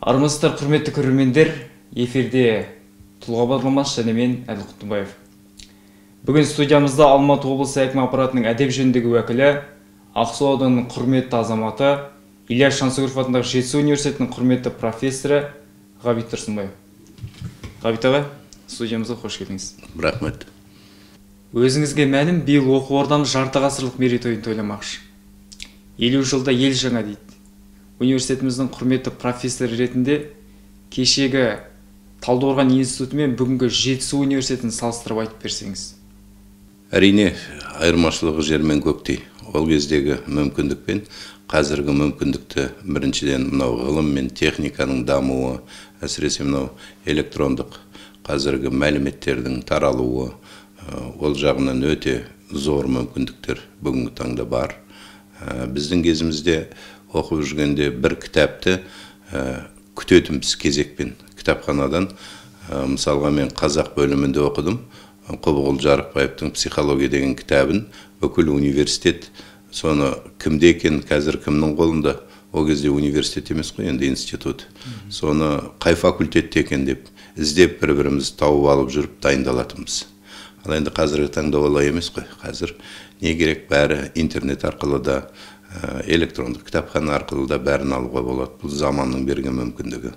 Армысыздар, құрметті көрермендер, эфирде Тұлға бағдарламасы және мен Әділ Құттыбаев. Бүгін студиямызда Алматы облысы әкімі аппаратының әдеп жөніндегі уәкілі, Ақсу ауданының құрметті азаматы, Ильяс Жансүгіров атындағы Жетісу университетінің құрметті профессоры Ғабит Тұрсынбаев. Ғабит аға, студиямызға қош келдіңіз. Рахмет. Өзіңізге мәлім, биыл оқу ордамыз жарты ғасырлық мерейтойын тойламақшы. 50 жылда ел жаңа дейді. Университетіміздің құрметті профессоры ретінде кешегі Талдықорған институты мен бүгінгі Жетісу университетін салыстырып айтып берсеңіз. Әрине, айырмашылығы жер мен көктей. Ол кездегі мүмкіндік пен қазіргі мүмкіндікті біріншіден мынау ғылым мен техниканың дамуы, әсіресе мынау электрондық қазіргі мәліметтердің таралуы, ол жағынан өте зор мүмкіндіктер бүгінгі таңда бар. Біздің кезімізде оқып жүргенде бір кітапты күтетінбіз кезекпен кітапханадан. Мысалға, мен қазақ бөлімінде оқыдым. Қобығұл Жарықбаевтың «Психология» деген кітабын бүкіл университет, соны кімде екен, қазір кімнің қолында, ол кезде университет емес қой, енді институт. Соны қай факультетте екен деп іздеп, бір бірімізді тауып алып жүріп дайындалатынбыз. Ал енді қазіргі таңда олай емес қой. Қазір не керек, бәрі интернет арқылы да, электрондық кітапхана арқылы да бәрін алуға болады. Бұл заманның берген мүмкіндігі.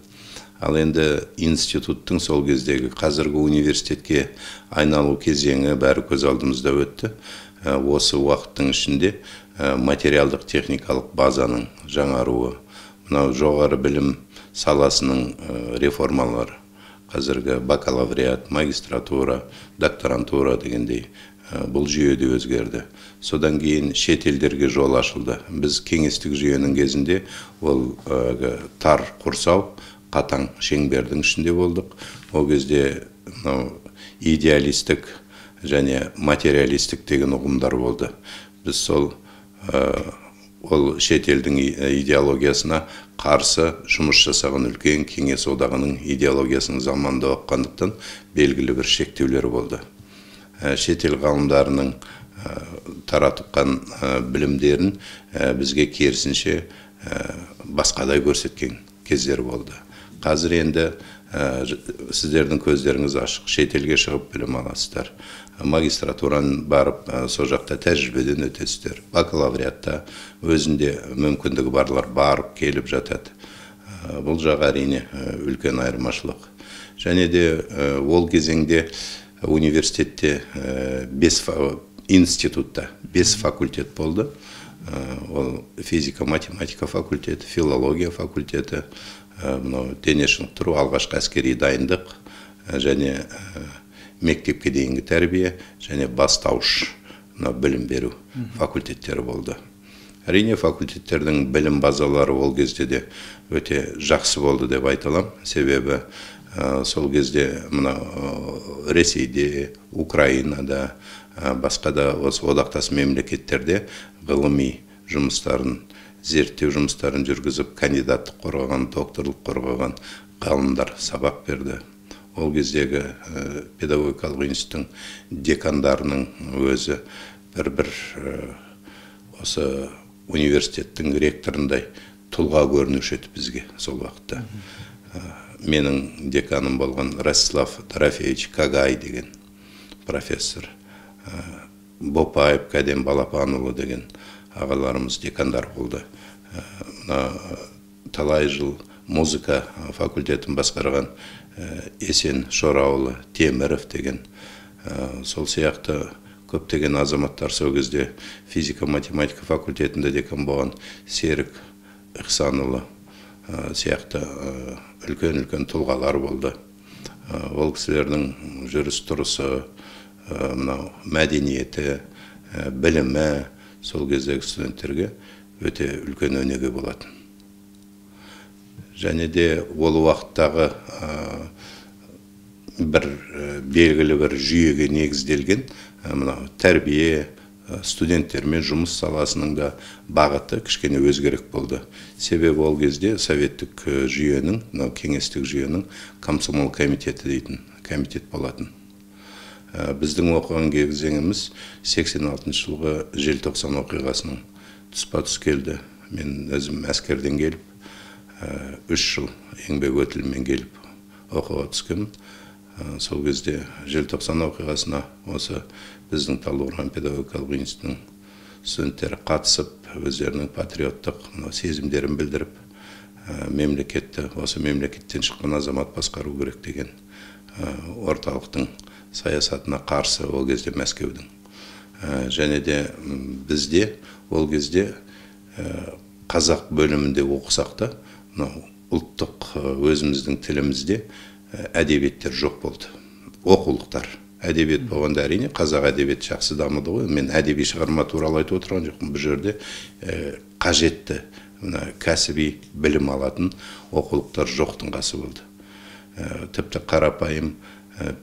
Ал енді институттың сол кездегі қазіргі университетке айналу кезеңі бәрі көз алдымызда өтті. Осы уақыттың ішінде материалдық техникалық базаның жаңаруы, мынау жоғары білім саласының реформалары, қазіргі бакалавриат, магистратура, докторантура дегендей, бұл жүйе де өзгерді. Содан кейін шет елдерге жол ашылды. Біз кеңестік жүйенің кезінде ол тар құрсау, қатаң шеңбердің ішінде болдық. Ол кезде мынау идеалистік және материалистік деген ұғымдар болды. Біз сол ол шет елдің идеологиясына қарсы жұмыс жасаған үлкен Кеңес одағының идеологиясының заманында оқығандықтан белгілі бір шектеулер болды. Шетел ғалымдарының таратқан білімдерін бізге керісінше басқадай көрсеткен кездер болды. Қазір енді сіздердің көздеріңіз ашық, шетелге шығып білім аласыздар. Магистратураны барып, сол жақта тәжірибеден өтесіздер. Бакалавриатта өзінде мүмкіндігі барлар барып келіп жатады. Бұл жақ әрине үлкен айырмашылық. Және де ол кезеңде университетте институтта 5 факультет болды. Ол физика, математика факультеті, филология факультеті, мынау дене шынықтыру, алғашқы әскери дайындық және мектепке дейінгі тәрбие және бастауыш мынау білім беру факультеттері болды. Әрине, факультеттердің білім базалары ол кезде де өте жақсы болды деп айта аламын. Себебі сол кезде мына Ресейде, Украинада, басқа да осы одақтас мемлекеттерде ғылыми жұмыстарын, зерттеу жұмыстарын жүргізіп, кандидаттық қорғаған, докторлық қорғаған ғалымдар сабақ берді. Ол кездегі педагогикалық институттың декандарының өзі бір-бір осы университеттің ректорындай тұлға көрінуші еді бізге сол уақытта. Менің деканым болған Ростислав Дорофеевич Кагай деген профессор, Бопаев Кәден Балапанұлы деген ағаларымыз декандар болды. Талай жыл музыка факультетін басқарған Есен Шораұлы Теміров деген, сол сияқты көптеген азаматтар, сол кезде физика математика факультетінде декан болған Серік Ихсанұлы сияқты үлкен-үлкен тұлғалар болды. Ол кісілердің жүріс-тұрысы, мынау мәдениеті, білімі сол кездегі студенттерге өте үлкен өнеге болатын. Және де ол уақыттағы бір белгілі бір жүйеге негізделген мынау тәрбие, студенттермен жұмыс саласының да бағыты кішкене өзгерек болды. Себебі ол кезде советтік жүйенің, мынау кеңестік жүйенің комсомол комитеті дейтін комитет болатын. Біздің оқыған кезеңіміз 86 жылғы желтоқсан оқиғасының тұспа-тұс келді. Мен өзім әскерден келіп, 3 жыл еңбек өтілімен келіп оқуға түскенмін. Сол кезде желтоқсан оқиғасына осы біздің Талдықорған педагогикалық институтының студенттері қатысып, өздерінің патриоттық сезімдерін білдіріп, мемлекетті, осы мемлекеттен шыққан азамат басқару керек деген орталықтың саясатына қарсы ол кезде Мәскеудің. Және де бізде ол кезде қазақ бөлімінде оқысақ та, ұлттық өзіміздің тілімізде әдебиеттер жоқ болды. Оқулықтар. Әдебиет болғанда әрине қазақ әдебиеті жақсы дамыды ғой. Мен әдеби шығарма туралы айтып отырған жоқпын. Бұл жерде қажетті кәсіби білім алатын оқулықтар жоқтың қасы болды. Тіпті қарапайым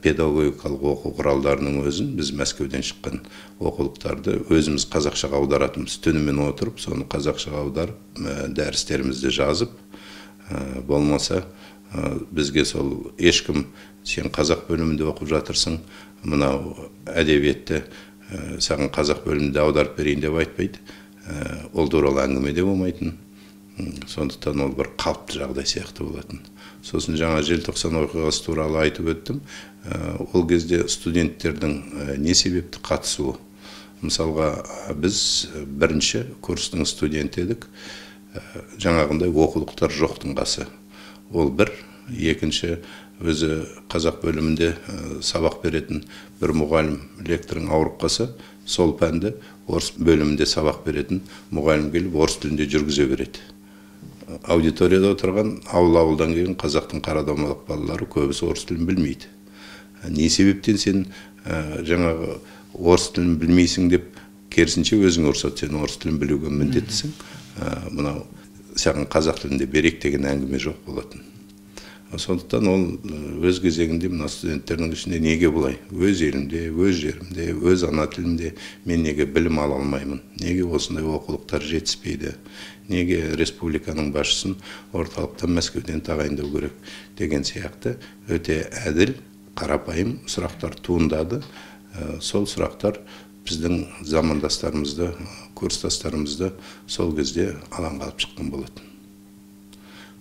педагогикалық оқу құралдарының өзін біз Мәскеуден шыққан оқулықтарды өзіміз қазақшаға аударатынбыз. Түнімен отырып, соны қазақшаға аударып, дәрістерімізді жазып, болмаса бізге сол ешкім сен қазақ бөлімінде оқып жатырсың, мынау әдебиетті саған қазақ бөлімінде аударып берейін деп айтпайды. Ол туралы әңгіме де болмайтын. Сондықтан ол бір қалыпты жағдай сияқты болатын. Сосын жаңа желтоқсан оқиғасы туралы айтып өттім. Ол кезде студенттердің не себепті қатысуы. Мысалға, біз бірінші курстың студенті едік. Жаңағындай оқулықтар жоқтың қасы. Ол бір. Екінші, өзі қазақ бөлімінде сабақ беретін бір мұғалім лекторың ауырып қалса, сол пәнді орыс бөлімінде сабақ беретін мұғалім келіп орыс тілінде жүргізе береді. Аудиторияда отырған ауыл-ауылдан келген қазақтың қара домалақ балалары көбісі орыс тілін білмейді. Не себептен сен жаңағы орыс тілін білмейсің деп керісінше өзің ұрсады, сен орыс тілін білуге міндеттісің. Мынау саған қазақ тілінде берек деген әңгіме жоқ болатын. Сондықтан ол өз кезегінде мына студенттердің ішінде неге бұлай? Өз елімде, өз жерімде, өз ана тілімде мен неге білім ала алмаймын? Неге осындай оқулықтар жетіспейді? Неге республиканың басшысын орталықтан Мәскеуден тағайындау керек деген сияқты өте әділ, қарапайым сұрақтар туындады. Сол сұрақтар біздің замандастарымызды, курстастарымызды сол кезде алаңға алып шыққан болатын.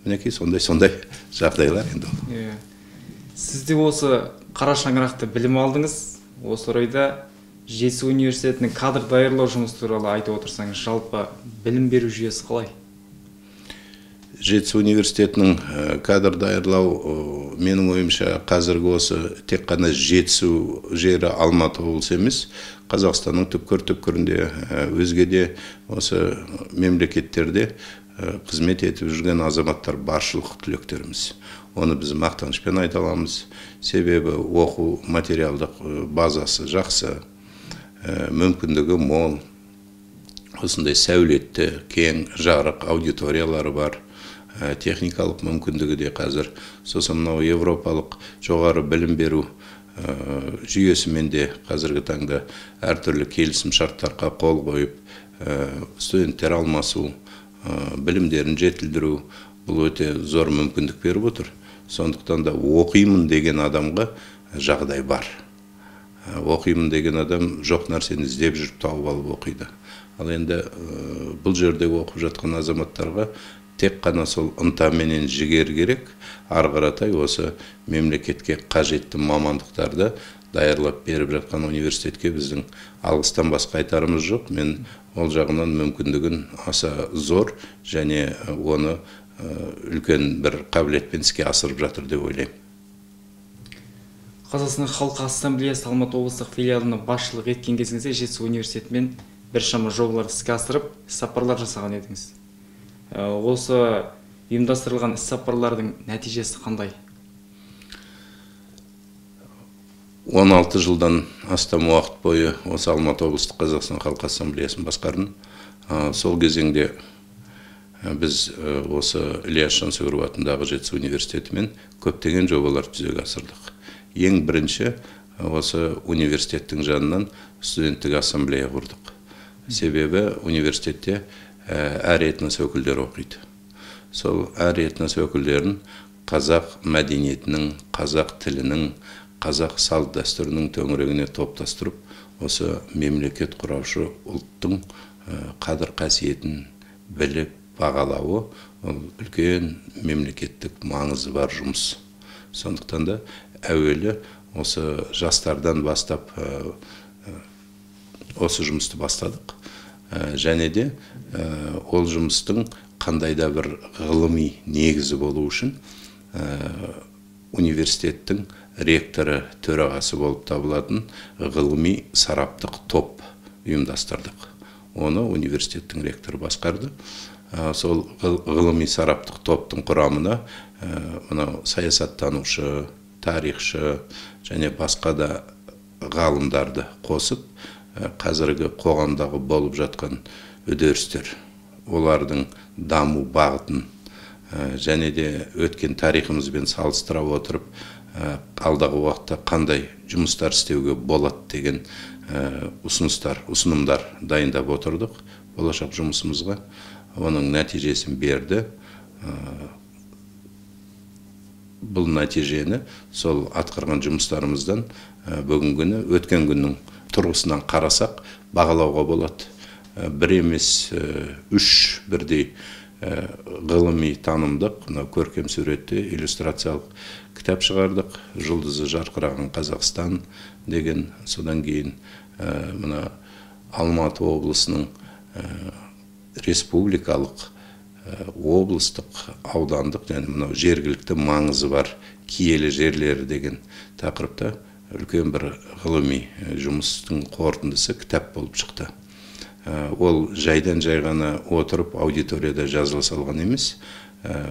Мінекей сондай жағдайлар енді ол. Сіз де осы қара шаңырақты білім алдыңыз. Осы орайда Жетісу университетінің кадр даярлау жұмысы туралы айтып отырсаңыз, жалпы білім беру жүйесі қалай? Жетісу университетінің кадр даярлау, менің ойымша, қазіргі осы тек қана Жетісу жері Алматы облысы емес, Қазақстанның түкпір-түкпірінде, өзге де осы мемлекеттерде қызмет етіп жүрген азаматтар баршылық түлектеріміз. Оны біз мақтанышпен айта аламыз. Себебі оқу материалдық базасы жақсы, мүмкіндігі мол, осындай сәулетті, кең, жарық аудиториялары бар, техникалық мүмкіндігі де қазір. Сосын мынау европалық жоғары білім беру жүйесімен де қазіргі таңда әртүрлі келісім шарттарға қол қойып, студенттер алмасу, білімдерін жетілдіру, бұл өте зор мүмкіндік беріп отыр. Сондықтан да оқимын деген адамға жағдай бар. Оқимын деген адам жоқ нәрсені іздеп жүріп тауып алып оқиды. Ал енді бұл жерде оқып жатқан азаматтарға тек қана сол ынта менен жігер керек. Ары қаратай осы мемлекетке қажетті мамандықтарды даярлап беріп жатқан университетке біздің алғыстан басқа айтарымыз жоқ. Мен ол жағынан мүмкіндігін аса зор және оны үлкен бір қабілетпен іске асырып жатыр деп ойлаймын. Қазақстан Халқы Ассамблеясы Алматы облыстық филиалына басшылық еткен кезіңізде Жетісу университетімен біршама жобаларды іске асырып, іс-сапарлар жасаған едіңіз. Осы ұйымдастырылған іс-сапарлардың нәтижесі қандай? 16 жылдан астам уақыт бойы осы Алматы облыстық Қазақстан Халқы Ассамблеясын басқардым. Сол кезеңде біз осы Ілияс Жансүгіров атындағы Жетісу университетімен көптеген жобалар жүзеге асырдық. Ең бірінші осы университеттің жанынан студенттік ассамблея құрдық. Себебі университетте әр этнос өкілдері оқиды. Сол әр этнос өкілдерін қазақ мәдениетінің, қазақ тілінің, қазақ салт дәстүрінің төңірегіне топтастырып, осы мемлекет құраушы ұлттың қадір қасиетін біліп бағалауы Ол үлкен мемлекеттік маңызы бар жұмыс. Сондықтан да әуелі осы жастардан бастап осы жұмысты бастадық. Және де ол жұмыстың қандай да бір ғылыми негізі болу үшін университеттің ректоры, төрағасы болып табылатын ғылыми сараптық топ ұйымдастырдық. Оны университеттің ректоры басқарды. Сол ғылыми сараптық топтың құрамына мынау саясаттанушы, тарихшы және басқа да ғалымдарды қосып, қазіргі қоғамдағы болып жатқан үдерістер, олардың даму бағытын және де өткен тарихымызбен салыстыра отырып, алдағы уақытта қандай жұмыстар істеуге болады деген ұсыныстар, ұсынымдар дайындап отырдық болашақ жұмысымызға. Оның нәтижесін берді. Бұл нәтижені сол атқарған жұмыстарымыздан бүгінгіні, өткен күннің тұрғысынан қарасақ, бағалауға болады. Бір емес, үш бірдей ғылыми танымдық, мынау көркем суретті, иллюстрациялық кітап шығардық. Жұлдызы жарқыраған Қазақстан деген. Содан кейін мына Алматы облысының республикалық, облыстық, аудандық және мынау жергілікті маңызы бар киелі жерлері деген тақырыпта үлкен бір ғылыми жұмыстың қорытындысы кітап болып шықты. Ол жайдан жай ғана отырып аудиторияда жазыла салған емес.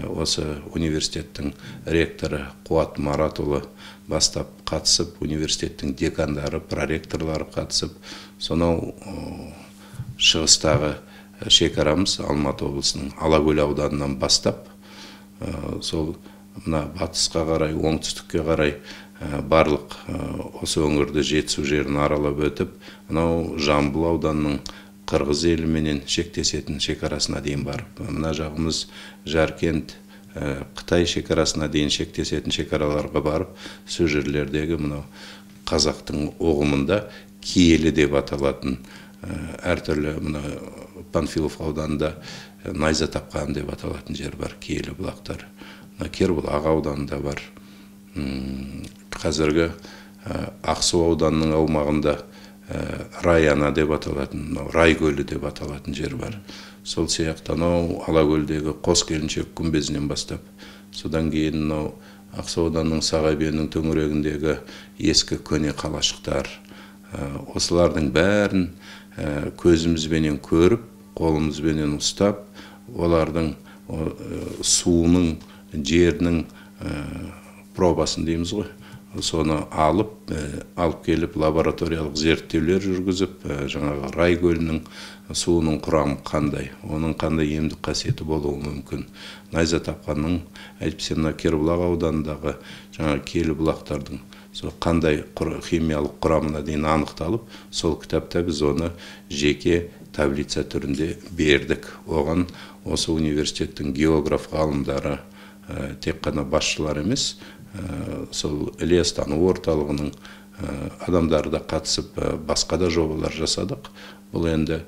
Осы университеттің ректоры Қуат Маратұлы бастап қатысып, университеттің декандары, проректорлары қатысып, сонау шығыстағы шекарамыз Алматы облысының Алакөл ауданынан бастап, сол мына батысқа қарай, оңтүстікке қарай барлық осы өңірді, Жетісу жерін аралап өтіп, мынау Жамбыл ауданының Қырғыз еліменен шектесетін шекарасына дейін барып, мына жағымыз Жаркент, Қытай шекарасына дейін шектесетін шекараларға барып, сол жерлердегі мынау қазақтың ұғымында киелі деп аталатын әртүрлі мына Панфилов ауданында Найза тапқан деп аталатын жер бар, киелі бұлақтар. Мына Кербұлақ ауданында бар. Қазіргі Ақсу ауданының аумағында Раяна деп аталатын, Рай көлі деп аталатын жер бар. Сол сияқты анау Алакөлдегі Қос келіншек күмбезінен бастап, содан кейін мынау Ақсу ауданының Сағабиенің төңірегіндегі ескі көне қалашықтар, осылардың бәрін көзімізбенен көріп, қолымызбенен ұстап, олардың суының, жерінің пробасын дейміз ғой, соны алып келіп лабораториялық зерттеулер жүргізіп, жаңағы Рай көлінің суының құрамы қандай, оның қандай емдік қасиеті болуы мүмкін. Найза тапқанның, әйтпесе мына Кербұлақ ауданындағы жаңағы киелі бұлақтардың сол қандай химиялық құрамына дейін анықталып, сол кітапта біз оны жеке таблица түрінде бердік. Оған осы университеттің географ ғалымдары, тек қана басшылар емес, сол Ілиястану орталығының адамдары да қатысып, басқа да жобалар жасадық. Бұл енді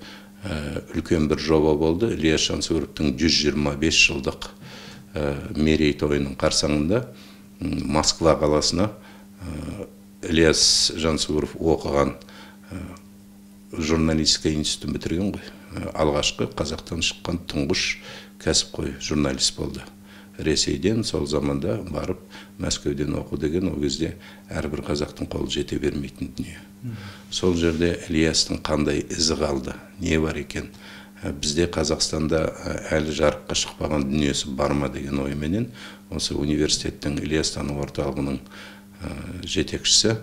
үлкен бір жоба болды. Ілияс Жансүгіровтің 125 жылдық мерейтойының қарсаңында Москва қаласына Ілияс Жансүгіров оқыған журналистика институтын бітірген ғой. Алғашқы қазақтан шыққан тұңғыш кәсіпқой журналист болды. Ресейден сол заманда барып Мәскеуден оқу деген ол кезде әрбір қазақтың қолы жете бермейтін дүние. Сол жерде Ілиястың қандай ізі қалды, не бар екен, бізде Қазақстанда әлі жарыққа шықпаған дүниесі бар ма деген ойменен осы университеттің Ілиястану орталығының жетекшісі,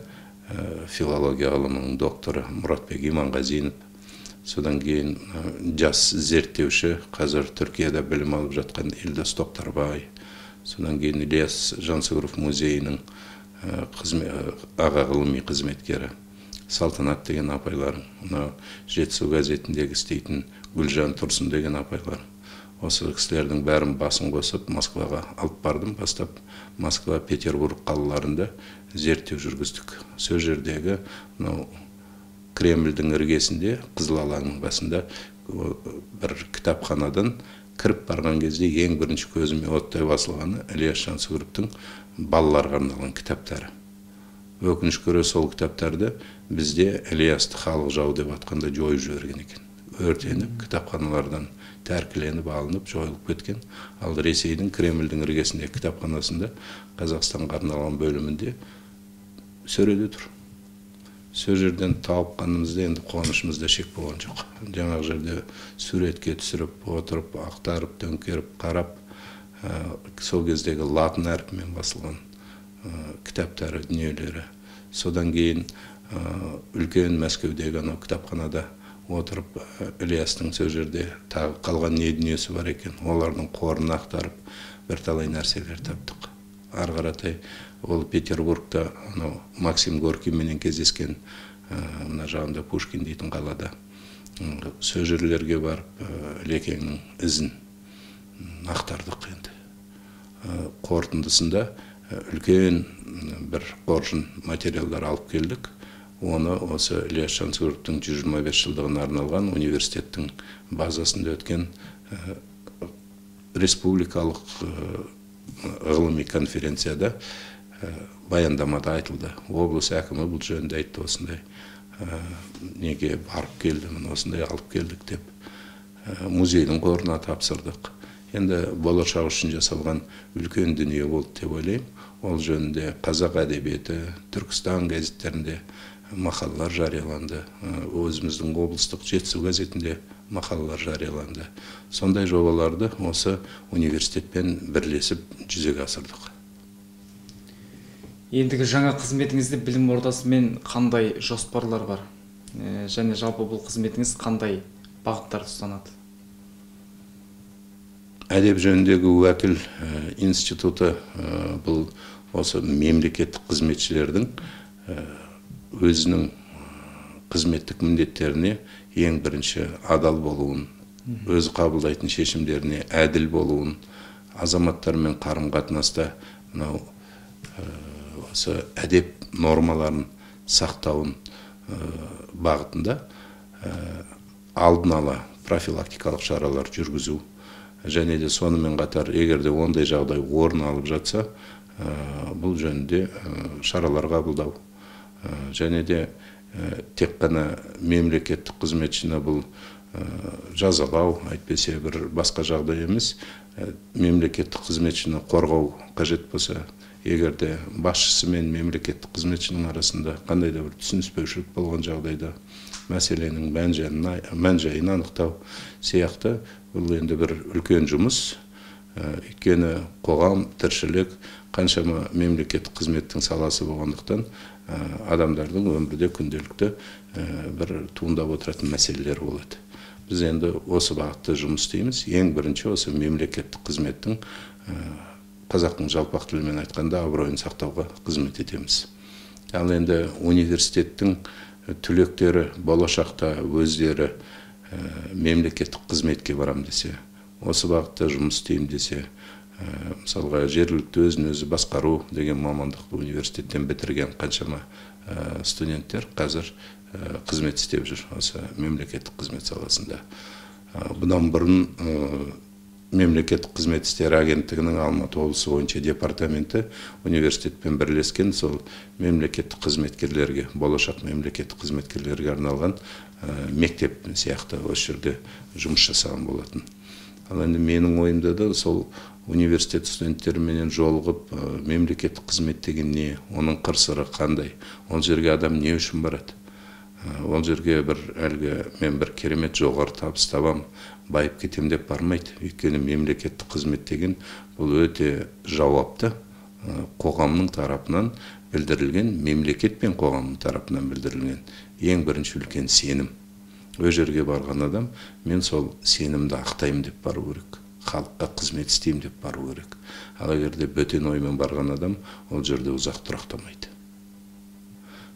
филология ғылымының докторы Мұратбек Иманғазинов, содан кейін жас зерттеуші, қазір Түркияда білім алып жатқан Елдос Тоқтарбай, содан кейін Ілияс Жансүгіров музейінің аға ғылыми қызметкері Салтанат деген апайларым, мынау Жетісу газетіндегі істейтін Гүлжан Тұрсын деген апайларым, осы кісілердің бәрін басын қосып Москваға алып бардым. Бастап Москва, Петербург қалаларында зерттеу жүргіздік. Сол жердегі мынау Кремльдің іргесінде, Қызыл алаңның басында бір кітапханадан Кіріп барған кезде ең бірінші көзіме оттай басылғаны Ілияс Жансүгіровтің балаларға арналған кітаптары. Өкінішке орай, сол кітаптарды бізде Ілиясты халық жауы деп атқанда жойып жіберген екен. Өртеніп, кітапханалардан тәркіленіп алынып, жойылып кеткен. Ал Ресейдің Кремльдің іргесіндегі кітапханасында Қазақстанға арналған бөлімінде сөреде тұр. Сол жерден тауыпқанымызда енді қуанышымызда шек болған жоқ. Жаңағы жерде суретке түсіріп, отырып, ақтарып, төңкеріп, қарап, сол кездегі латын әрпімен басылған кітаптары, дүниелері. Содан кейін үлкен Мәскеудегі анау кітапханада отырып, Ілиястың сол жерде тағы қалған не дүниесі бар екен, олардың қорын ақтарып, бірталай нәрселер таптық. Ары қаратай ол Петербургта анау Максим Горькийменен кездескен, мына жағында Пушкин дейтін қалада, сол жерлерге барып Ілекеңнің ізін ақтардық енді. Қорытындысында үлкен бір қоржын материалдар алып келдік. Оны осы Ілияс Жансүгіровтің 125 жылдығына арналған университеттің базасында өткен республикалық ғылыми конференцияда баяндамада айтылды. Облыс әкімі бұл жөнінде айтты, осындай неге барып келдім, осындай алып келдік деп. Музейдің қорына тапсырдық. Енді болашақ үшін жасалған үлкен дүние болды деп ойлаймын. Ол жөнінде Қазақ әдебиеті, Түркістан газеттерінде мақалалар жарияланды. Өзіміздің облыстық Жетісу газетінде мақалалар жарияланды. Сондай жобаларды осы университетпен бірлесіп жүзеге асырдық. Ендігі жаңа қызметіңізде білім ордасымен қандай жоспарлар бар? Және жалпы бұл қызметіңіз қандай бағыттарды ұстанады? Әдеп жөніндегі уәкіл институты бұл осы мемлекеттік қызметшілердің өзінің қызметтік міндеттеріне ең бірінші адал болуын, өзі қабылдайтын шешімдеріне әділ болуын, азаматтармен қарым-қатынаста мынау осы әдеп нормаларын сақтауын бағытында алдын ала профилактикалық шаралар жүргізу, және де сонымен қатар егер де ондай жағдай орын алып жатса, бұл жөнінде шаралар қабылдау, және де тек қана мемлекеттік қызметшіні бұл жазалау, әйтпесе бір басқа жағдай емес, мемлекеттік қызметшіні қорғау қажет болса, егер де басшысы мен мемлекеттік қызметшінің арасында қандай да бір түсініспеушілік болған жағдайда мәселенің мән-жайын анықтау сияқты, бұл енді бір үлкен жұмыс. Өйткені қоғам, тіршілік қаншама мемлекеттік қызметтің саласы болғандықтан адамдардың өмірде күнделікті бір туындап отыратын мәселелер болады. Біз енді осы бағытта жұмыс істейміз. Ең бірінші осы мемлекеттік қызметтің қазақтың жалпақ тілімен айтқанда абыройын сақтауға қызмет етеміз. Ал енді университеттің түлектері болашақта өздері мемлекеттік қызметке барам десе, осы бағытта жұмыс істеймін десе, мысалға жергілікті өзін өзі басқару деген мамандықты университеттен бітірген қаншама студенттер қазір қызмет істеп жүр осы мемлекеттік қызмет саласында. Бұдан бұрын мемлекеттік қызмет істері агенттігінің Алматы облысы бойынша департаменті университетпен бірлескен сол мемлекеттік қызметкерлерге, болашақ мемлекеттік қызметкерлерге арналған мектеп сияқты осы жерде жұмыс жасаған болатын. Ал енді менің ойымда да сол университет студенттеріменен жолығып, мемлекеттік қызмет деген не, оның қыр-сыры қандай, ол жерге адам не үшін барады, ол жерге бір әлгі мен бір керемет жоғары табыс табам, байып кетем деп бармайды. Өйткені мемлекеттік қызмет деген бұл өте жауапты, қоғамның тарапынан білдірілген, мемлекет пен қоғамның тарапынан білдірілген ең бірінші үлкен сенім. Ол жерге барған адам мен сол сенімді ақтаймын деп бару керек, халыққа қызмет істеймін деп бару керек. Ал егер де бөтен оймен барған адам ол жерде ұзақ тұрақтамайды.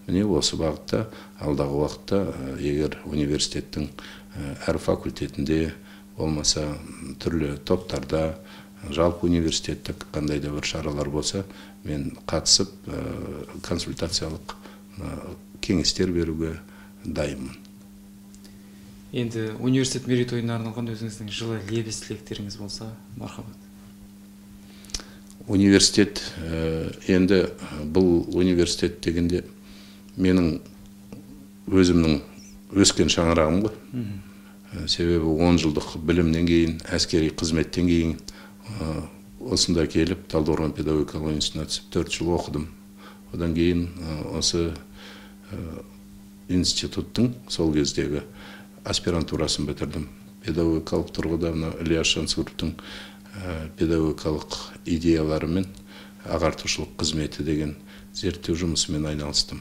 Міне осы бағытта алдағы уақытта егер университеттің әр факультетінде болмаса түрлі топтарда, жалпы университеттік қандай да бір шаралар болса, мен қатысып консультациялық кеңестер беруге дайынмын. Енді университет мерейтойына арналған өзіңіздің жылы лебіз тілектеріңіз болса, мархабат. Университет, енді бұл университет дегенде менің өзімнің өскен шаңырағым ғой. Себебі 10 жылдық білімнен кейін, әскери қызметтен кейін осында келіп Талдықорған педагогикалық институтына түсіп 4 жыл оқыдым. Одан кейін осы институттың сол кездегі аспирантурасын бітірдім. Педагогикалық тұрғыда мына Ілияс Жансүгіровтің педагогикалық идеялары мен ағартушылық қызметі деген зерттеу жұмысымен айналыстым.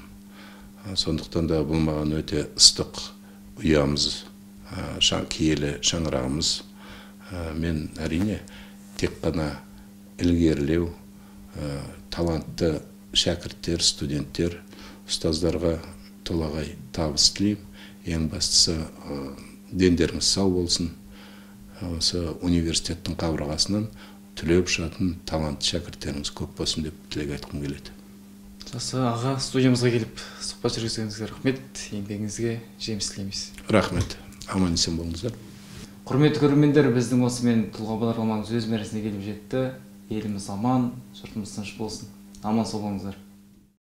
Сондықтан да бұл маған өте ыстық ұямыз, киелі шаңырағымыз. Мен әрине тек қана ілгерілеу, талантты шәкірттер, студенттер, ұстаздарға толағай табыс тілеймін. Ең бастысы дендеріңіз сау болсын. Осы университеттің қабырғасынан түлеп ұшатын талантты шәкірттеріңіз көп болсын деп тілек айтқым келеді. Жақсы, аға, студиямызға келіп сұхбат жүргізгеніңізге рахмет, еңбегіңізге жеміс тілейміз. Рахмет, аман есен болыңыздар. Құрметті көрермендер, біздің осымен тұлға бағдарламамыз өз мәресіне келіп жетті. Еліміз аман, жұртымыз тыныш болсын. Аман сау болыңыздар.